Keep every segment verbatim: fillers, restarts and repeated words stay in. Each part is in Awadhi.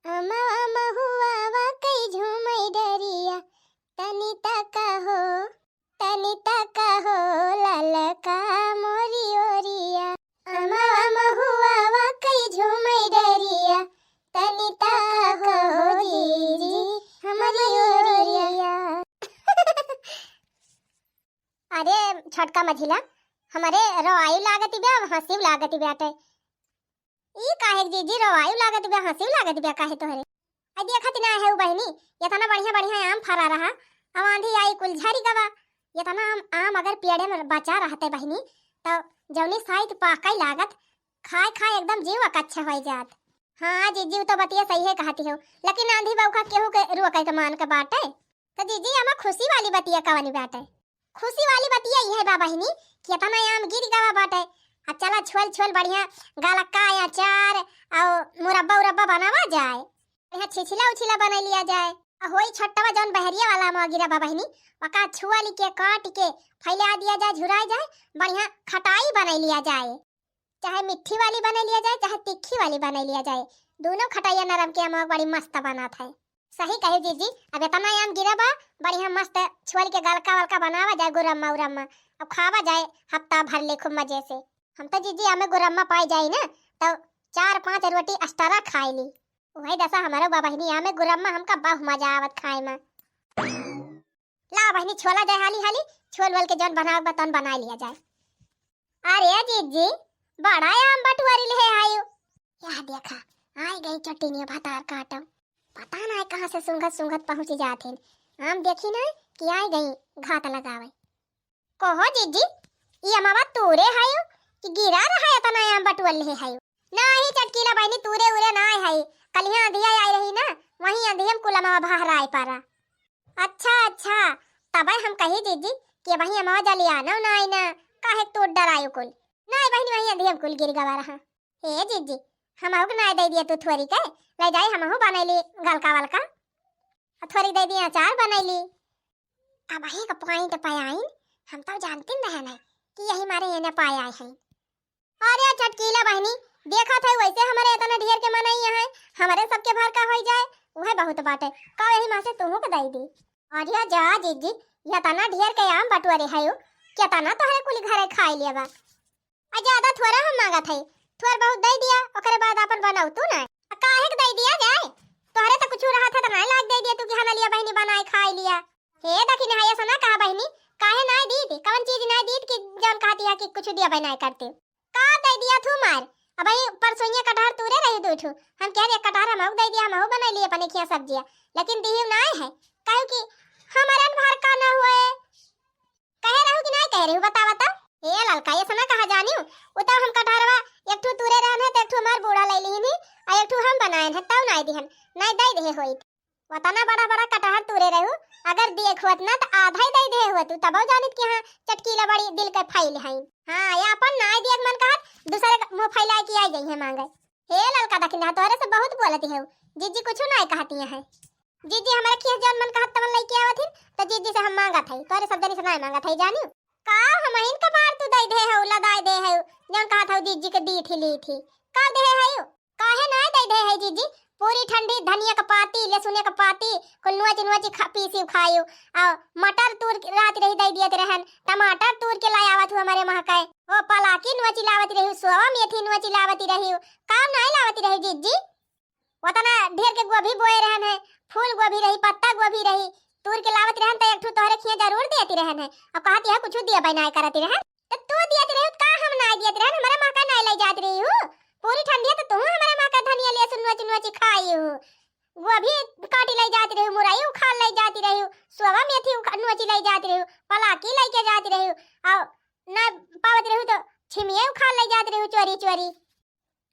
अमवा महुआ वा कई झूमै डरिया, तनी तका हो, तनी तका हो, ललका मोरी ओरिया। अमवा महुआ वा कई झूमै डरिया, तनी तका हो, जीजी हमरी ओरिया। अरे छोटका मझिला, हमरे रोआई लागत बा, हँसी लागत बाटे। ई काहे जीजी रोवायु लागत बा, हँसियु लागत बा काहे तोहरे? आ देखत ना है उ बहिनी, एतना बढ़िया बढ़िया आम फरा रहा, अब आंधी आई कुल झरि गवा। एतना आम, आम अगर पेड़े में बचा रहते बहिनी, तो जौनी साइत पाकै लागत, खाए खाए एकदम जीव अकच्छ होइ जात। हाँ जीजी, उ तो बतिया सही है कहती हो, लेकिन आंधी बौखा केहू के रोकै के मान के बाटे? तो जीजी, एमा खुशी वाली बतिया कवनी बाटे? खुशी वाली बतिया ई है बा बहिनी कि एतना आम गिर गवा बाटे। आ चला छोल छोल बढ़िया गलका अचार और मुरब्बा उरब्बा बनावा जाए, बढ़िया छिछिला उछिला बनाई लिया जाए। आ होई छट्टवा जौन बहरिया वाला आम गिरा बा बहिनी, ओका छुअली के काटि के फैला दिया जाए, झुराई जाए, बढ़िया खटाई बनाई लिया जाए। चाहे मिट्ठी वाली बनाई लिया जाए, चाहे तिक्खी वाली बनाई लिया जाए, दुनों खटाइया नरम के अमवा बड़ी मस्त बनत है। सही कही जीजी, अब एतना आम गिरा बा, बढ़िया मस्त छुअल के गलका वलका बनावा जाए, गुरम्मा उरम्मा, अब खावा जाए हफ्ता भर ले खूब मजे से। हम तो जीजी आमे गुरम्मा पाई जाई ना, तो चार पांच रोटी अस्टरा खाई ली। वही दसा हमारो बा बहिनी, आमे गुरम्मा हमका बहुत मजा आवत खाए में। ला बहिनी, छोला जाए हाली हाली, छोल वोल के जौन बनावे बा तौन बनाए लिया जाए। अरे जीजी, बड़ा आम बटुअरी लिहे आयु। यह देखा, आई गई चटिनिया भतार काटो। पता ना कहाँ से सूंघत सूंघत पहुँच जात हैं। आम देखी ना कि आई गई घात लगावे। कहो जीजी, ई अमवा तूरे हयु कि गिरा रहा एतना आम बटुअर लिहे हयु? नाही चटकीला बहिनी, तूरे उरे ना है। कलिया अंधिया आई रही ना, वही अंधिया में कुल अमवा बहराए पारा। अच्छा, अच्छा, तबै हम कही जीजी कि वही अमवा जलियानो नाई ना, काहे तू डरायु कुल? नाई बहिनी, वही अंधिया में कुल गिर गवा रहा। हे जीजी, हमहू के नाई दे दिया तू थोरी के, ले जाई हमहू बनैली गलका वलका, आ थोरी दे दिया अचार बनैली। अब वही का point पे आइन, हम तो जानते न रहे नहीं कि यही मारे एने पाए आए हैं। अरे चटकीला बहिनी, देखत है वैसे हमारे इतना ढेर के मनई है, हमारे सबके भर का होई जाए, वह बहुत बाटे। का यही माँ से तुहू के दई दी? अरे जा जीजी, इतना ढेर के आम बटुअरे है, केतना तोहरे कुली घरे खाई लेबा। आ ज्यादा थोड़ा हम मांगत है, थोड़ बहुत दई दिया, ओकरे बाद अपन बनाऊ तू ना। आ काहे के दई दिया जाए? तोहरे तो कुछ रहा था तो ना लाग दे दिया तू कि हाँ लिया बहिनी बनाए खाई लिया। हे दखिन है, ऐसा ना कहा बहिनी, काहे नाय दीत? कवन चीज नाय दीत कि जौन कहती है कि कुछ दिया बनाए करते? का दे दिया थू मार? अब भाई परसोइया कटहर तूरे रही दू ठू, हम कह रहे कटहर हमहू दे दिया, हमहू बनाई लिए अपने खिया सब्जिया, लेकिन दिहियो नाय है, काहे कि हमारन भर का ना हुए। कहे रहू कि नाय कहे रहू, बतावा तो। ए ललका, ऐसा ना कहा जानियो, उ तो हम कटहरवा एक ठू तूरे रहन है, तो एक ठू हमार बूढ़ा ले लीन ही, आ एक ठू हम बनायन है, तब नाय दिहन, नाय दे दे होइत। वतना बड़ा बड़ा कटहर तूरे रहू, अगर देख होत ना तो आधा ही दे दे होत, तबो जानित कि हाँ चटकीला बड़ी दिल के फैल है। हाँ, ये अपन नाय दिया के मन कहत, दूसरे का मुंह फैला के आई गई है मांगे। हे ललका दखिना, तोहरे से बहुत बोलती है, जीजी कुछ नाय कहती है। जीजी हमारे खिया जौन मन कहत तमन लइके आवत हिन, तो जीजी से हम मांगत है, तोहरे सब जनी से नाय मांगत है, जानियो। का हमहिन का बार तू दे दे हो, लदाय दे हो, जौन कहत हो जीजी के दी थी, ली थी, का दे है? काहे ना दे दे है जीजी? पूरी ठंडी धनिया का पाती, लहसुनिया का पाती, कुल नोच नोच खा, पीसी खायू। आ मटर तूर के रात रही दे दियत रहन, टमाटर तूर के लाय आवत हूँ हमारे महकाए। ओ पलाकी नोच लावत रही, सोवा मेथी नोच लावत रही, का नाय लावत रही जीजी? वतना ढेर के गोभी बोए रहन है, फूल गोभी रही, पत्ता गोभी रही, तूर के लावत रहन त एक ठू तोहरे खिया जरूर देती रहन है। अब कहती है कुछ दिया बनाए करती रहन। तो तू दियत रही, का हम नाय दियत रहन? हमारे महका नाय ले जात रही हूँ। पूरी ठंडिया तो तू हमारे महका धनिया लहसुन नोची नोची खाई हूँ। गोभी काटी ले जात रही हूँ, मुरई उखाड़ ले जात रही हूँ, सोवा मेथी उखा-, नोची ले जात रही हूँ, पलाकी लेके जात रही हूँ। और ना पावत रही हूँ तो छिमिये उखाड़ ले जात रही हूँ चोरी चोरी।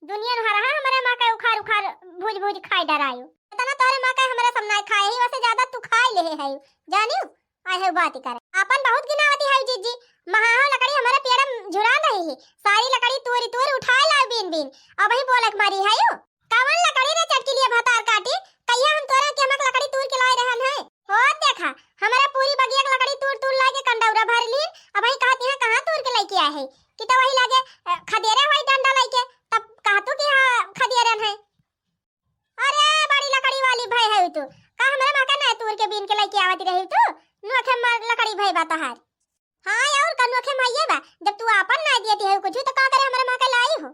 दुनिया में हरहा हमारे महका उखाड़ उखाड़ भूज भूज खाए डरायू। इतना तोहरे महका हमारे सब नाय खाए ही, वैसे ज्यादा तू खाए ले है, जानियो। आए है बात करे। आपन बहुत गिनावती है जीजी, महाहो लकड़ी हमारे पेड़ में झुरा रही है, सारी लकड़ी तूरी तूरी उठाए लाओ बीन बीन, अब ही बोलक मारी है यू। कवन लकड़ी रे चटकीलिया भतार काटी, कहिया हम तोरा के हमक लकड़ी तूर के लाए रहन है? हो देखा, हमारे पूरी बगिया के लकड़ी तूर तूर लाए के कंडौरा भर ली, अब ही कहती है कहाँ तूर के लेके काटै है कि तो वही लागे, अ, खदेरे होई डंडा लइके, तब कहतू कि हाँ, खदेरन है। अरे, बड़ी लकड़ी वाली भई है तू, का हमरे महका नाहीं तूर के बीन के लइके आवत रही तू? नोखे मार लकड़ी भई बा तोहार। हाँ, और का नोखे माइये बा, जब तू आपन नाहीं दियती है कुछ, तो का करे हमरे महका लाई हो?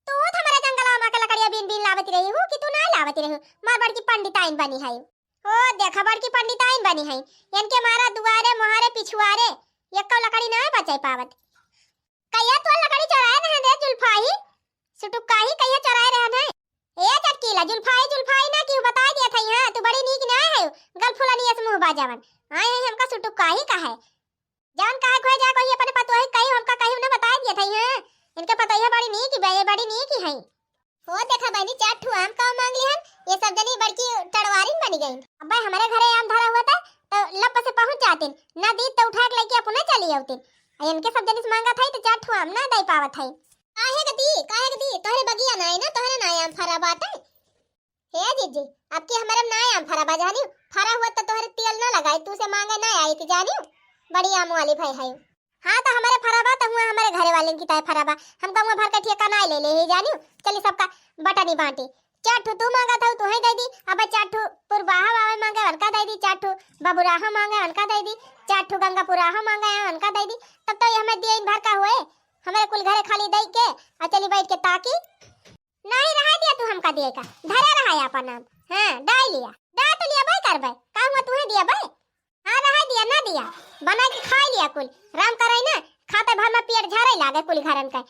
तू तो हमरे जंगलवा महका लकड़िया बीन बीन लावत रही हो कि तू नाहीं लावत रही हो? मार बड़की पंडिताइन बनी है। ओ, देखा बड़की पंडिताइन बनी है, इनके मारा दुआरे, मोहारे, पिछुआरे, एक्को लकड़ी नाहीं बचाई पावत। कहिया तोर लकड़ी चोराए रहन रे जुल्फाही, सुटुक्काही, कहिया चोराए रहन है? ए चटकीला, जुल्फाही, जुल्फाही ना केहू बताई दिया था, हाँ, तू बड़ी नीक नाहीं है, गल फुलनी अस मुँह बा जवन। आए हैं हमका सुटुक्काही का है, जवन कहे खोए जा कोई अपने पतोही कही, हमका कही उन्हें बताई दिया था, हाँ, इनके पतोहिया बड़ी नीक बे, बड़ी नीक है। हो देखा बहनी, चार ठू आम का माँग लिहन, ये सब जनी बड़की टड़वारिन बनी गईन। अब्बे हमरे घरे आम धरा हुआ था, तो लप से पहुँच जातिन, ना दीत तो उठा के लइके अपने चली आवतिन। आ इनके सब जनी से माँगत हई, तो चार ठू आम ना दे पावत हई। काहे के दी, काहे के दी, तोहरे बगिया नाहीं ना, तोहरे नाहीं आम फरा बाटे। हे जीजी, अबकी हमरे में नाहीं आम फरा बा जानी, फरा हुआ तो तोहरे तेल ना लगाई, तू से माँगे ना आई थी जानी, बड़ी आम वाली भई है। हाँ, तो हमरे फरा बा, तो हुआ हमरे घरे वाले की तय फरा बा। हम कहूँ भर के ठेका ना ले ले ही जानियो। चली सबका बटनी बाँटी। चार ठू तू माँगत हऊ, तू ही दे दी। अब चार ठू पुरबाहा बाबा माँगे, उनका दे दी। चार ठू बबुराहा माँगे, उनका दे दी। चार ठू गंगापुराहा माँगे, उनका दे दी। तब तो ये हमें दिए इन भर का हुए। हमरे कुल घरे खाली दे के, आ चली बैठ के ताकी। नहीं रहा दिया तू हमका दिए का। धरे रहा है आपन नाम। हाँ, डाई लिया। डाई तो लिया बाई करबे। का हुआ तू ही दिया बाई? हाँ, रहे दिया, ना दिया, बनाई के खाई लिया कुल। राम करे ना, खाते भर में पेट झरे लागे कुल घरन के।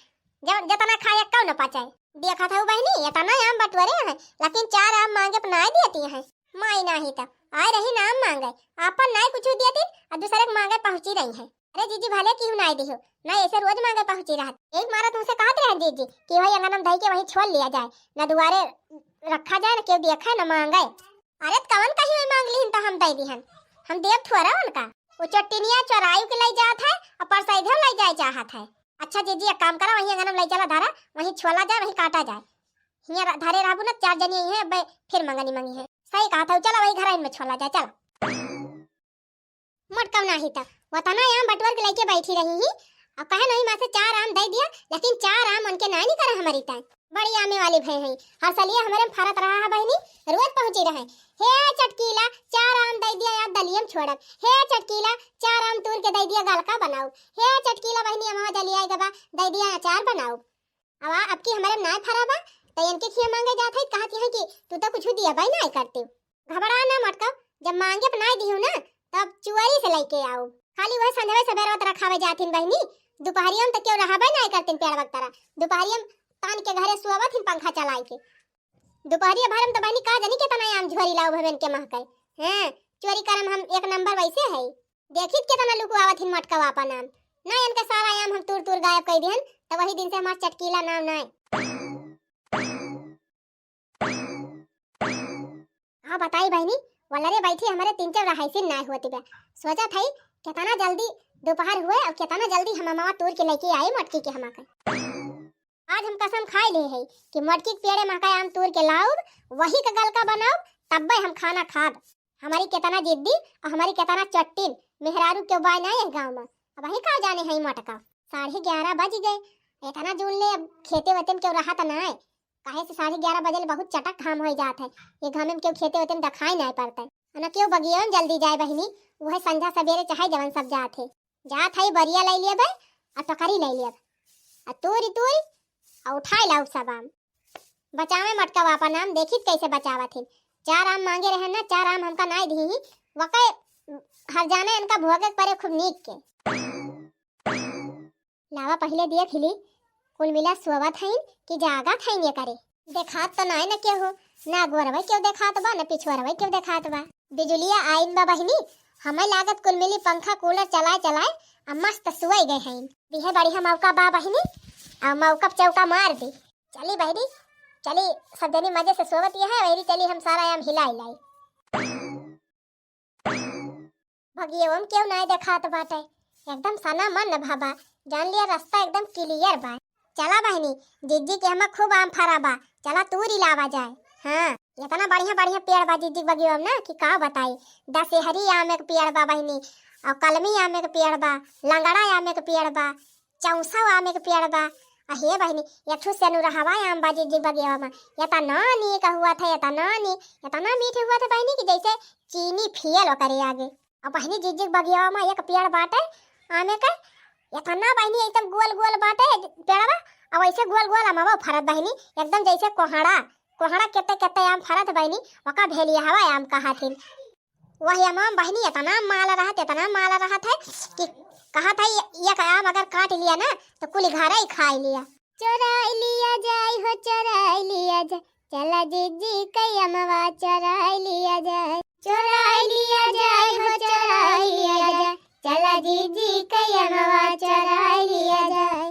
जब जतना खाए, कौ न पचाए। देखत हऊ बहिनी, एतना आम बटोरे हैं, लेकिन चार आम माँगे पर नाहीं देती हैं। माई नाहीं त आए रही ना आम माँगे, आपन नाहीं कुछ देती, आ दूसरे के माँगे पहुँची रही हैं। अरे जीजी, भले केहू नाहीं दिहो, ना ऐसे रोज माँगे पहुँची रहत। एक मारा तुमसे कहत रहे जीजी कि वही अंगन में धई के वहीं छोड़ लिया जाए, ना दुआरे रखा जाए, ना केहू देखे, ना माँगे। अरे त कवन कहीं में माँग लिहिन त हम दे दिहन। हम देब थोड़ा उनका। वो चट्टिनिया चोरायु के लई जात है और परसैधे लई जाए चाहत है। अच्छा जीजी, एक काम करा, वहीं अंगन में लई चला धरा, वहीं छोला जाए, वहीं काटा जाए। हियाँ र-, धरे रहबू ना, चार जनी आई हैं, अब फिर मंगनी मंगी है। सही कहा था, चला वही घर में छोला जाए, चला। मोटकव नाही त वतना आम बटोर के लइके बैठी रही ही। अब कहे नहीं माँ से चार आम दे दिया, लेकिन चार आम उनके नानी करे हमारी तय। बड़ी आमे वाली भय है, हर सलिया हमारे में फरत रहा है बहिनी, रोज पहुँची रहे। हे चटकीला, चार आम दे दिया यार दलियम छोड़ब। हे चटकीला, चार आम तूर के दे दिया गलका बनाओ। हे चटकीला बहिनी, अमवा जलिया गबा, दे दिया अचार बनाओ। अब आ, अब की हमारे में नाय फरा बा, त इनके खिया मांगे जात है, कहत हैं कि तू तो कुछ दिया बाई नाय करते। घबरा ना मटका, जब मांगे पर नाय दिहू ना, तब चुअरी से लेके आओ। खाली वह संझवे सबेरवा त रखावे जाथिन बहिनी, दुपहरिया में त केहू रहबे नाय करतिन पेड़ वक्तरा। दुपहरिया में तान के घरे सोवत हिन पंखा चलाई के। दुपहरिया भर में त बहिनी का जानी केतना आम झोरी लाओ भवन के महके। हैं, चोरी करे में हम एक नंबर वैसे है। देखित केतना लुकुआवत हिन मटकवा आपन आम। ना इनके सारा आम हम तूर तूर गायब कई दिहन, त वही दिन से हमार चटकीला नाम नाय। हाँ बताई बहिनी, वलरे बैठी हमारे तीन चार रहाइसिन नाय होती बा। सोचत हई केतना जल्दी दोपहर हुए और केतना जल्दी हम अमवा तूर के लेके आई मटकी के हमा के। आज हम कसम खाई ले है कि मटकी के पेड़े महका आम तूर के लाउब, वही का गलका बनाउब, तब्बे हम खाना खाब। हमारी केतना जिद्दी और हमारी केतना चट्टिन, मेहरारू के बाय नाय है गाँव में। अब वही का जाने है मटका। साढ़े ग्यारह बज गए, इतना जून ले अब खेते वतन के रहत नाय। काहे से साढ़े ग्यारह बजे ले बहुत चटक घाम होई जात है। ये घामे में केहू खेते वतन दिखाई नाय पड़ता है। ना केहू बगिया में जल्दी जाए बहिनी, वह संझा सबेरे चाहे जवन सब जात है। जात है बरिया ले लेबे, आ टोकरी ले लेबे, आ तूरी तूरी, आ उठाई लाउब सब आम। बचावे मटका आपन आम, देखित कैसे बचावत हिन। चार आम मांगे रहे ना, चार आम हमका नाय दिही, वके हर जाने इनका भोगे परे खूब नीक के। लावा पहिले देख ली, कुल मिला सोवत हईन कि जागत हईन ये करे। देखात तो नाय न केहू, ना गोरवे केहू देखात बा, ना पिछुअरवे केहू देखात बा। बिजुलिया आइन बा बहिनी, हमें लागत कुल मिली पंखा कूलर चलाए चलाए आ मस्त सुआई गए हईन। दिहे बढ़िया मौका बा बहिनी, आ मौका पे चौका मार दी। चली बहिनी, चली सब जनी मजे से सोवत ये है, वही चली हम सारा आम हिलाई लाई। भगियवा में केहू नाय देखात बाटे, एकदम सना मन न भाबा, जान लिया रास्ता एकदम clear बा। चला बहिनी, जिज्जी के हमा खूब आम फरा बा, चला तूरी लावा जाए। हाँ, इतना बढ़िया बढ़िया पेड़ बा जिज्जी के बगियवा में ना कि का बताई। दशहरी आम एक पेड़ बा बहिनी, और कलमी आम एक पेड़ बा, लंगड़ा आम एक पेड़ बा, चौसौ आमे के पेड़ बा। अहे बहिनी, एक ठो सेनुरहवा आम बा जिज्जी बगिया मा। एतना नीक हुआ था, एतना नी-, एतना मीठ हुआ था बहिनी कि जैसे चीनी फेल ओकरे आगे। अब बहिनी जिज्जी बगिया मा एक पेड़ बाटे आमे के, एतना बहिनी एकदम गोल गोल बाटे पेड़वा। अब ऐसे गोल गोल अमवा फरत बहिनी, एकदम जैसे कोहड़ा, कोहड़ा केते केते आम फरत बहिनी, ओका भेलिया हवा आम कहाथिन। वही अमवा बहिनी एतना माल रहत, एतना माल रहत है कि कहत है, ये, ये आम अगर काट लिया ना तो कुल घर ही खाई लिया। चोराई लिया जाए हो, चोराई लिया जाए, चला जिज्जी कई अमवा चोराई लिया जाए। चोराई लिया जाए हो, चोराई लिया जाए, चला जिज्जी कई अमवा चोराई लिया जाए।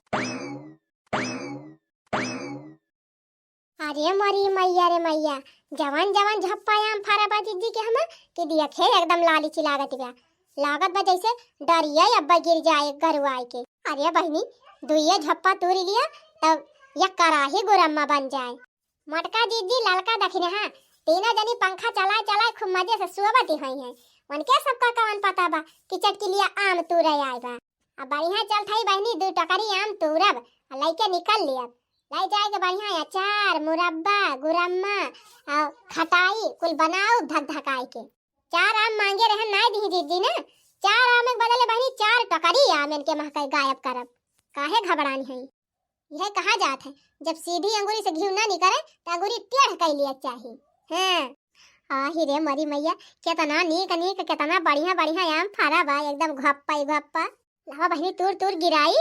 अरे मोरी मैया रे मैया, जवन जवन झप्पा आम फरा बा जिज्जी के हमा, कि देखे एकदम लालिची लागत बा। लागत बा जैसे डरिया अब्बा गिर जाए घरवा आए के। अरे बहिनी, दुइये झप्पा तूरी लिया, तब एक कराही गुरम्मा बन जाए। मोटका जिज्जी, ललका दखिनहा, तीनों जनी पंखा चलाए चलाए खूब मजे से सुअबती हुई हैं। उनके सबका कवन पता बा कि चटकिलिया आम तूरे आए बा। अब बढ़िया चलत हई बहिनी, दू टकरी आम तूरब, आ लइके निकल लियब। लइ जाए के बढ़िया अचार, मुरब्बा, गुरम्मा, आ खटाई, कुल बनाउब धक धकाई के। चार आम मांगे रहन, नाई दिही जिज्जी ना। चार आम के बदले बहिनी चार टकरी आम इनके महकाई गायब करब। काहे घबरानी हई? यह कहा जात है, जब सीधी अंगुरी से घिउ ना निकरे, त अंगुरी टेढ़ कई लिया चाही। हाँ। आही रे मोरी मैया, केतना नीक नीक, केतना बढ़िया बढ़िया आम फरा बा, एकदम घप्पा ही घप्पा। लावा बहिनी, तूर तूर गिराई,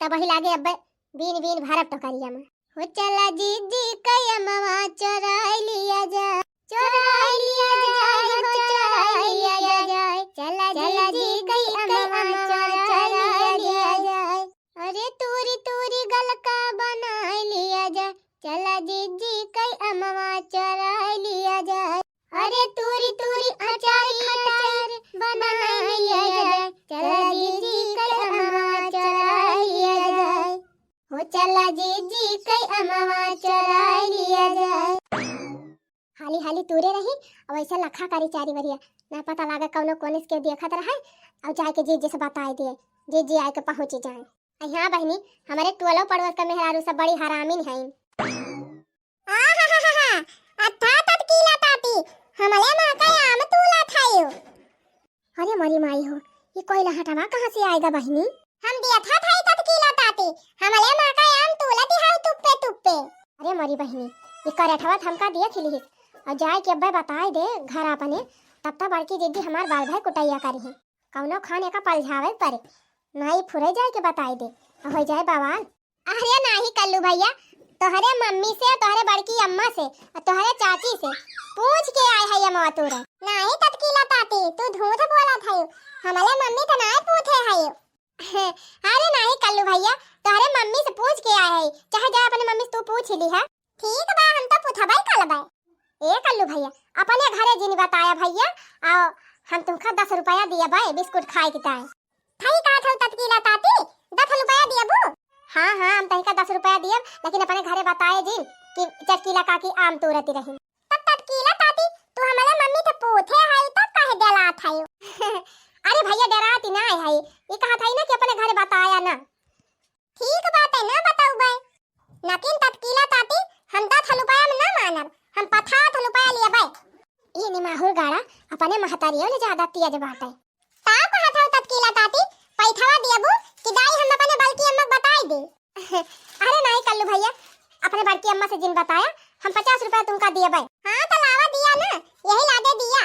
तब वही लागे अब्बे बीन बीन भरब टोकरिया मा। हो चला जिज्जी कई अमवा चोराई लिया जाए, चोराई लिया जाए, हो चोराई लिया जाए, चला जिज्जी कई अमवा चोराई लिया जाए। अरे तूरी तूरी गलका बनाई लिया जाए, चला जिज्जी कई अमवा चोराई लिया जाए। अरे तूरी तूरी अचार खटार बनाई लिया जाए, चला जिज्जी कई अमवा चोराई लिया जाए। हो चला जिज्जी कई अमवा चोराई लिया जाए। हाली हाली तूरे रही, अब ऐसा लखा करी चारी वरिया, ना पता लागे कौनो कोने से केहू देखत रहे, और जाए के जिज्जी से बताई दिए, जिज्जी आए के पहुँची जाए। अ हाँ बहिनी, हमरे टोलो पड़ोस के मेहरारू सब बड़ी हरामिन हईन। आहाहाहा, अत्था ततकीला ताती, हमले माँ का आम तूला थायो। अरे मोरी माई हो, ई कोइलहटवा कहाँ से आएगा बहिनी? हम दिया था थाई ततकीला ताती, हमले माँ का आम तूला तिहाई तुप्पे तुप्पे। अरे मोरी बहिनी, ई करेठवा त हमका दिया खिली हिस, और जाए के अब्बे बताए दे घर अपने, तब तक बड़की जिज्जी हमार बाल भाई कुटैया करी है। कौनो खान एका पलझावे परे, नाई फुरे जाए के बताई दे, आ हो जाए बवाल। अरे नाही कल्लू भैया, तोहरे मम्मी से, तोहरे बड़की अम्मा से, आ तोहरे चाची से पूछ के आए है ये मवा तूरे। नाही ततकीला ताती, तू झूठ बोलत है, हमले मम्मी तो नाही पूछे है। अरे नाही कल्लू भैया, तोहरे मम्मी से पूछ के आए है, चाहे जाए अपने मम्मी से तू पूछ ही ली है। ठीक बा, हम तो पूछबे करबे। ए कल्लू भैया, अपने घरे जिन बताया भैया, आओ हम तुमका दस रुपया दिया बे बिस्कुट खाए के ताए। थाई का थौ ततकीला ताती, दस रुपया दियबू? हाँ, हाँ, हम तहिका दस रुपया दियब, लेकिन अपने घरे बताए जिन कि चटकीला काकी आम तोरती रही। तब ततकीला ताती, तू हमरे मम्मी से पूछे है, तब काहे डरात है? अरे भैया, डराती ना है, ये कहा था ना कि अपने घरे बताया ना। ठीक बात है, ना बताऊ बे। लेकिन ततकीला ताती, हम दस रुपया में ना मानब, हम पचास रुपया लेबे। ई निमाहुर गाड़ा अपने महतारियों ले ज्यादा तेज बाटे। का कहत हौ ततकीला ताती, पैठवा देबू कि दाई हम अपने बड़की अम्मा के बताई दे? अरे नाही कल्लू भैया, अपने बड़की अम्मा से जिन बताया, हम पचास रुपया तुमका देबे। हाँ तो लावा दिया ना, यही लागे दिया।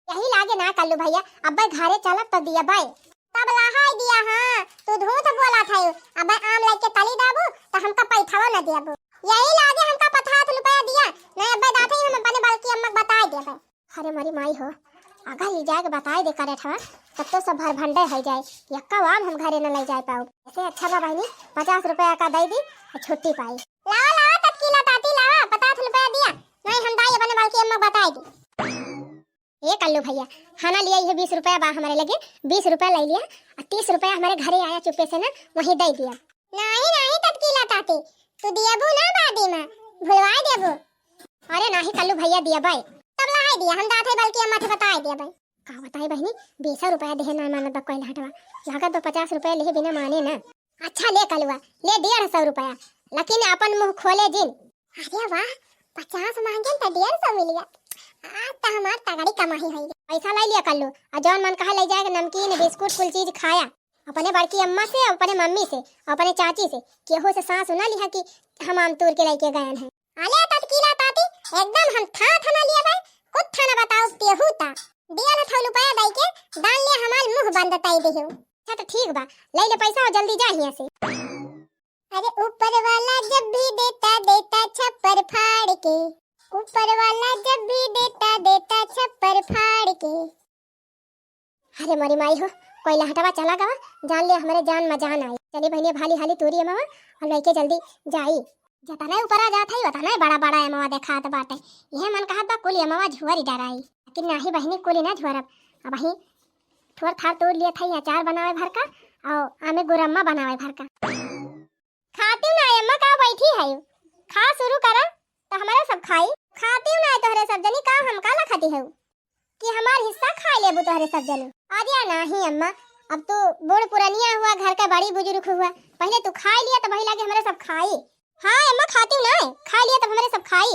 यही लागे ना कल्लू भैया, अब्बे घरे चलब तो देबे। तब लहाई दिया, हाँ, तू झूठ बोलत है। अब्बे आम लेके तली दाबू, तो हमका पैठवा न देबू। यही लागे हमका पचास रुपया दिया, नहीं अब्बे दाते ही हम अपने बड़की अम्मा के बताई देबे। अरे मोरी माई हो, अगर ई जाए के बताई दे करेठवा, तब तो सब भर भंडे है जाए, यक्का आम हम घरे न ले जाए पाऊ। ऐसे अच्छा बा बहिनी, पचास रुपया का दे दी, छुट्टी पाई। लावा, लावा, ततकीला ताती लावा, पचास रुपया दिया, नहीं हम दाई अपने बड़की अम्मा के बताई दी। ए कल्लू भैया, हना लिया, ये बीस रुपया बा हमारे लगे, बीस रुपया ले लिया, और तीस रुपया हमारे घरे आया चुप्पे से ना, वहीं दे दिया। नाही, नाही, ततकीला ताती, तू दियबू ना बादी में, भुलवाए देबू। अरे नाही कल्लू भैया, दिया बाय। तब लहाई दिया, हम दाते बड़की अम्मा से बताए दिया बाय। का बताई बहिनी, बीस रुपया देहे ना मानत बा कोइलहटवा, लागत बा पचास रुपया लेहे बिना माने ना। अच्छा ले कलुआ, ले डेढ़ सौ रुपया, लेकिन अपन मुँह खोले जिन। अरे वाह, पचास मांगेन त डेढ़ सौ मिल गया। आज त हमार तगड़ी कमाई होई। पैसा ले लिया कल्लू, और जौन मन कहा ले जाए, नमकीन, बिस्कुट, कुल चीज खाया। अपने बड़की अम्मा से, अपने मम्मी से, अपने चाची से, केहू से साँस ना लिहा कि हम आम तूर के लेके गयन हैं। अले ततकीला ताती, एकदम हम था था ना लिया बे, कुछ था ना बताओ तेहू ता। दिया ना थौ रुपया दई के, दान ले हमार मुँह बंद तई देहू। अच्छा तो ठीक बा, ले ले पैसा और जल्दी जा हियाँ से। अरे ऊपर वाला जब भी देता, देता छप्पर फाड़ के। ऊपर वाला जब भी देता, देता छप्पर फाड़ के। अरे मोरी माई हो, कोई लहटवा चला गवा, जान ले हमरे जान में जान आई। चली बहिनी, हाली हाली तूरी अमवा और लेके जल्दी जाई। जतने ऊपरा जात है, उतने बड़ा बड़ा अमवा देखात बाटे। यह मन कहत बा कुल अमवा झुअरी डराई, लेकिन नाही बहिनी, कुल ना झुअरब। अबहीं थोर थार तूर लिए थे अचार बनावे भर का और आमे गुरम्मा बनावे भर का। खातिउ ना अम्मा, का बैठी है, खा शुरू करा तो हमारे सब खाई। खातिउ ना तोहरे सब जनी, का हम का लखती है कि हमार हिस्सा खाई लेबू तोहरे सब जनी। अरे नाही अम्मा, अब तू बूढ़ पुरनिया हुआ, घर का बड़ी बुजुर्ग हुआ, पहले तू खाई लिया तो वही लागे हमारे सब खाई। हाँ अम्मा, खातिउ ना, खाई लिया तब हमारे सब खाई।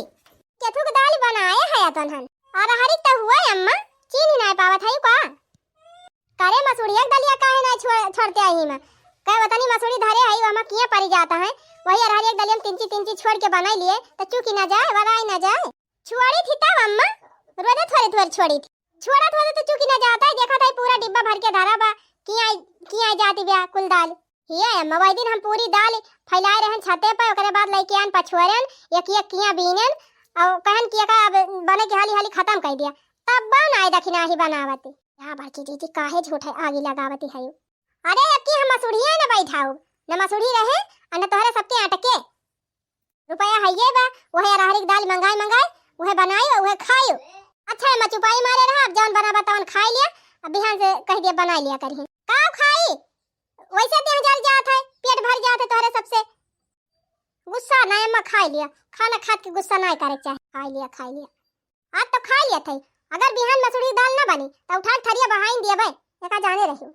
केथू के दाल बनाए है अपन हन, अरहरी तो हुआ अम्मा, चीनी ना पावत है का? करे मसूरिया के दलिया काहे ना छोड़, छोड़ते आई हिमा? कहे वतनी मसूरी धरे हई, वहमा किया परी जाता है, वही अरहरिया के दलिया में तिंची तिंची छोड़ के बनाई लिए, तो चूकी ना जाए, वराई ना जाए। छोड़ी थी तब अम्मा, रोजे थोड़े थोड़े छोड़ी थी। छोड़ा थोड़े तो चूकी ना जाता है, देखा था पूरा डिब्बा भर के धरा बा, किया, किया जाती ब्या कुल दाल। ये अम्मा, वही दिन हम पूरी दाल फैलाए रहन छते पर, ओकरे बाद लेके आन पछुअरन, एक एक किया बीनन, और कहन कि एका अब बने के हाली हाली खत्म कर दिया, तब बन आए दखिना ही बनावती। या बड़की दीदी, काहे झूठे आगी लगावती है? अरे, अब की हम मसूरिया न बैठाऊ, न मसूरी रहे, और न तोहरे सबके अटके। रुपया हइये बा, उहे अरहरी के दाल मंगाई, मंगाई, उहे बनाई, उहे खाई। अच्छा, एमा चुपाई मारे रहा, अब जौन बनाबा तौन खाई लिया, अब बिहान से कह दिया बनाई लिया करिहे। का खाई? वैसे देह जल जात है, पेट भर जात है तोहरे सबसे। गुस्सा ना, एमा खाई लिया, खाना खात के गुस्सा ना करे के चाहे। खाई लिया, खाई लिया। आज तो खा लिया थे, अगर बिहान मसूरी दाल ना बनी, तो उठा के थरिया बहाइन दिया बे, एका जाने रही।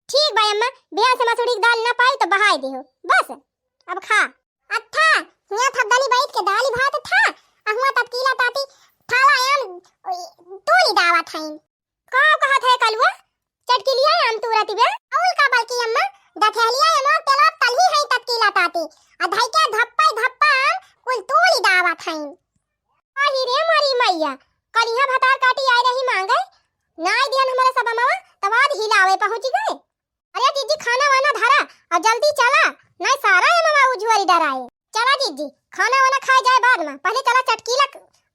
ठीक बा अम्मा, बिहान से मसूरी के दाल ना पाई तो बहाई दिहो, बस अब खा। अच्छा, हियाँ थपदनी बैठ के दाली भात था, आ हुआँ ततकीला ताती थाला आम तूली दावा थाइन। का कहत है कलुआ? चटकिलिया आम तूरती बे? अउल का बल्कि अम्मा, दथेलिया एमो तेलो तलही है ततकीला ताती, आ धइके धप्पा धप्पा आम कुल तूली दावा थाइन। अहि रे मोरी मइया, कलिहा भतार काटी आए रही मांगे, नाई दिहन हमरे सब अमवा, तब आज हिलावे पहुँची गए। अरे जीजी, खाना वाना धरा, और जल्दी चला, नाई सारा अमवा उजुअरी डराए। चला जीजी, खाना वाना खाए जाए बाद में, पहले चला चटकीला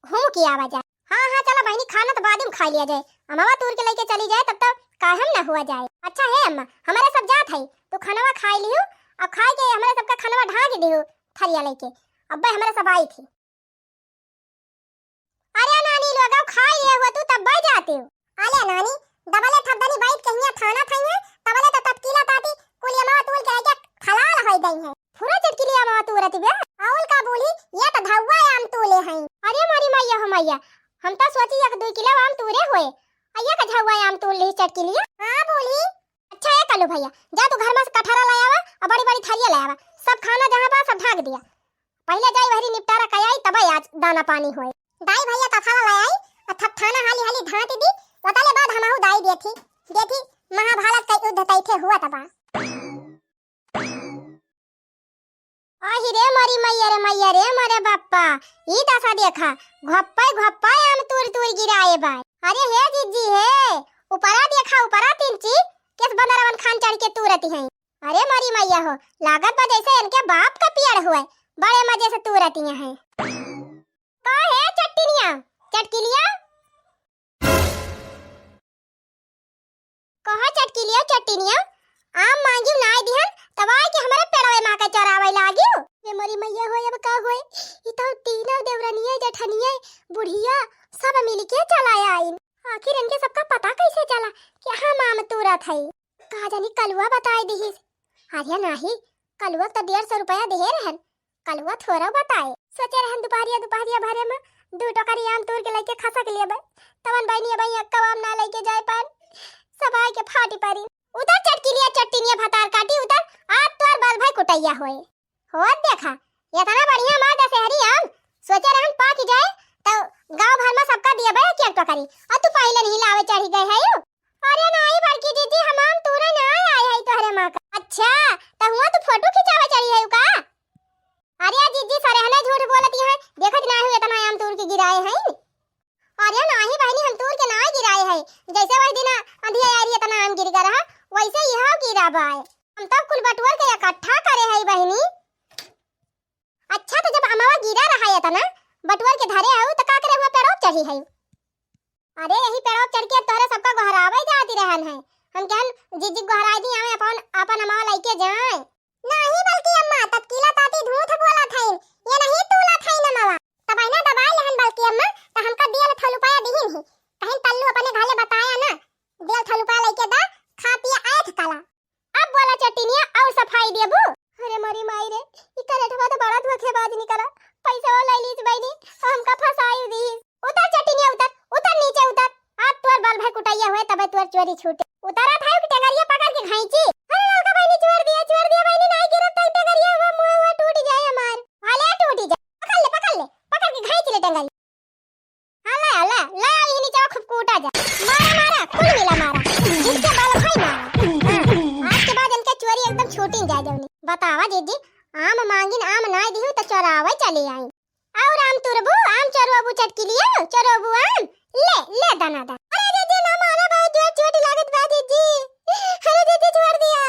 घूम के आवा जाए। हाँ, हाँ, चला बहिनी, खाना तो बाद में खा लिया जाए, अमवा तूर के लेके चली जाए, तब तक काहे ना हुआ जाए। अच्छा है अम्मा, हमारे सब जात है, तू खानवा खाए लिहू, अब खाए के हमारे सबका खानवा ढाँक दिहू थरिया लेके, अब्बे हमारे सब आई थी। अरे नानी लोगव, खाई ले हुआ तू तब बैठ जाते हो। अरे नानी, दबले थपदनी बैठ के हियां थाना थाई है, तबले तो ततकीला ताती कुल अमवा तूल के लेके खलाल होई गई है। पूरा चटकिलिया अमवा तूरती बे। अउल का बोली, ये तो धौवा आम तूले हैं। अरे मोरी मइया हो मइया, हम तो सोची एक दुई किलो आम तूरे होए, आ ये का झौवा आम तूल ली चटकिलिया। हाँ बोली। अच्छा ए कलू भइया, जा तू घर में से कटहरा ले आवा और बड़ी बड़ी थरिया ले आवा, सब खाना जहाँ बा सब ढाँक दिया। पहिले जाई वहरी निपटारा कयाई, तबे आज दाना पानी होए। दाई भइया कथावा ले आई, आ थपथाना हाली हाली ढाँट दी, ओतले बाद हमहू दाई देथी, देथी महाभारत का युद्ध तैथे हुआ तबा। आही रे मोरी मइया रे मइया रे मोरे बप्पा, ई दशा देखा, घप्पे घप्पे आम तूर तूर गिराए बा। अरे हे जीजी हे, ऊपरा देखा, ऊपरा तिनची, केस बंदरवन खान चढ़ के तूरती हैं। अरे मोरी मइया हो, लागत बा जैसे इनके बाप का पियड़ हुए, बड़े मजे से तूरतिया हैं। का हे चट्टिनिया, चटकिलिया? कहा चटकिलिया, चट्टिनिया, आम मांगी नाय दिहन, तब आए के हमारे पेड़वे मा के चरावे लागियो। ए मोरी मइया हो, अब का होए? ई तो तीनों देवरनिया, जेठनिया, बुढ़िया सब मिलके चला आइन। आखिर इनके सबका पता कैसे चला कि हम आम तूरत हई? का जानी कलुआ बताए दिहिस। अरे नाही, कलुआ त डेढ़ सौ रुपया देहे रहन, कलुआ थोड़ा बताए। सोचे रहन दुपहरिया, दुपहरिया भरे में दू टोकरी आम तूर के लेके खसक लेबे, तवन बहनी अब अक्का आम ना लेके जाए पान, सब आए के फाटी पारी। उतर चटकिलिया चट्टिनिया भतार काटी उतर, आज तोर बल भाई कुटैया होए। होत देखा, एतना बढ़िया मार दशहरी आम, सोचे रहन पाकि जाए, तउ गाँव भर मा सबका दियबे एक एक टोकरी, अउ तू पहिले नहीं लावे चढ़ि गए हइउ। अरे नाहीं बड़की जिज्जी, हम आम तूरे नाहीं आए हई तोहरे मा का। अच्छा, त हुआँ तू फोटो खिंचावे चढ़ी हइउ का? अरे जिज्जी, सरहने झूठ बोलत हइउ, देखत नाहीं हइउ एतना आम तूर के गिराए हइन। अरे नाहीं बहिनी, हम तूर के नाहीं गिराए हई, जइसे वही दिना अंधिया आए रही एतना आम गिरि गा रहा, वइसे इहउ गिरा बाए। हम तउ कुल बटुअर के इकट्ठा करे हई बहिनी। अच्छा, त जब अमवा गिरा रहा एतना, बटुअर के धरे हउ, त का करे हुआँ पेड़ो चढ़ी हइउ? अरे यही पेड़ो चढ़ के तोहरे सबका गोहरावे जाती रहन है। हम कहन जिज्जी गोहराई दी, आवे अपन, अपन अमवा लइके जाए। नाहीं बल्कि अम्मा, ततकीला ताती झूठ बोलत हइन, ये नहीं तूलत हइन अमवा। तब अइना दबाइ लेहन बल्कि अम्मा, त हमका दियल थलुपाया दिहिन ही। कहिन तल्लू अपने घरे बताया ना, दियल थलुपाया लइके दा, खा पिया आयत कला। अब बोला चटिनिया, अउ सफाई देबू? अरे मोरी माई रे, ई करेठवा त बड़ा धोखेबाज निकला। पैसवा लइ लीस बहिनी, अउ हमका फंसाई दीस। उतर चटिनिया उतर, उतर नीचे उतर। आज तोर बल भाई कुटैया होए तबे तोर चोरी छूटे। उतरत हइउ कि टेंगरिया पकड़ के घाइची। अरे ललका बहिनी छोड़ दिया, छोड़ दिया बहिनी, नाहीं गिरब त टेंगरिया हुआ मुँह हुआ टूट जाए हमार। भले टूटी जाए। पकड़ ले, पकड़ ले, पकड़ के घाइच ले टेंगरी। हाँ, ले, ले, ले, यही नीचे खूब कूटा जा। मारा, मारा, कुल मिला मारा। जिसके बल भाई मारा। हाँ, आज के बाद इनके चोरी एकदम छूटिन जाए जौनी। बतावा जिज्जी, आम मांगिन आम नाहीं दिहु त चोरावे चली आई। अउर आम तुरबू, आम चोरबू चटकिलिया, चोरबू आम, ले, ले दाना दा। अरे जिज्जी ना मारा, बहुत जोर चोट लागत बा जिज्जी। अरे जिज्जी छोड़ दिया।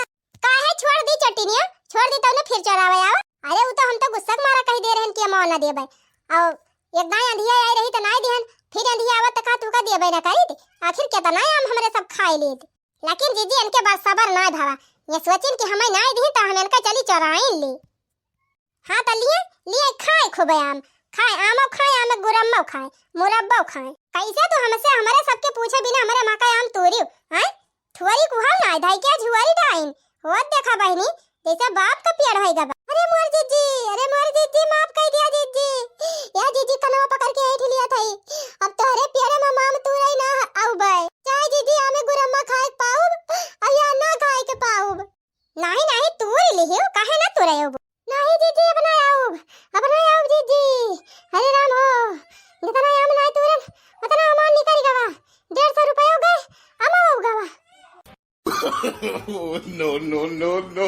काहे छोड़ दी चटिनिया? छोड़ दी तउने फिर चोरावे आवा। अरे उ तो हम तो गुस्सा के मारा कहि दे रहन कि हम ना देबै। अउ एक दाई अंधिया आई रही त नाहीं दिहन, फिर अंधिया आवत त का तुका देबै ना करीत? आखिर केतना आम हमरे सब खाए लेत। लेकिन जिज्जी इनके बात सबर नाहीं भवा, ये सोचिन कि हमें नाहीं दिहिन त हम इनका चली चोराइन ले। हाँ त लिए, लिए खाए खूबे आम, खाए आमो खाए, आमे गुरम्मो खाए, मुरब्बो खाए। कैसे तू हमसे, हमरे सबके पूछे बिना हमरे माँ का आम तोरियो, हैं? ठुअरी कुहाल ना, धाई के झुआरी डाइन। होत देखा बहिनी, जैसे बाप का पेड़ होई गबा। अरे मोर जिज्जी, अरे मोर जिज्जी, माफ कर दिया जिज्जी। या जिज्जी कनवा पकड़ के ऐठ लिया थई। अब तोहरे पेड़ में आम तोरई ना आउबे। चाहे जिज्जी आमे गुरम्मा खाए पाउब, अब या ना खाए के पाउब। नाहीं, नाहीं, तूर लिहियो, काहे ना तूरे आउब? नाहीं जिज्जी, अब ना आउब, अब ना आउब जिज्जी। अरे राम हो, जितना आम ना तूरन, उतना हमार निकल गवा। डेढ़ सौ रुपया हो गए, आम हो गवा। Oh, no, no, no, no।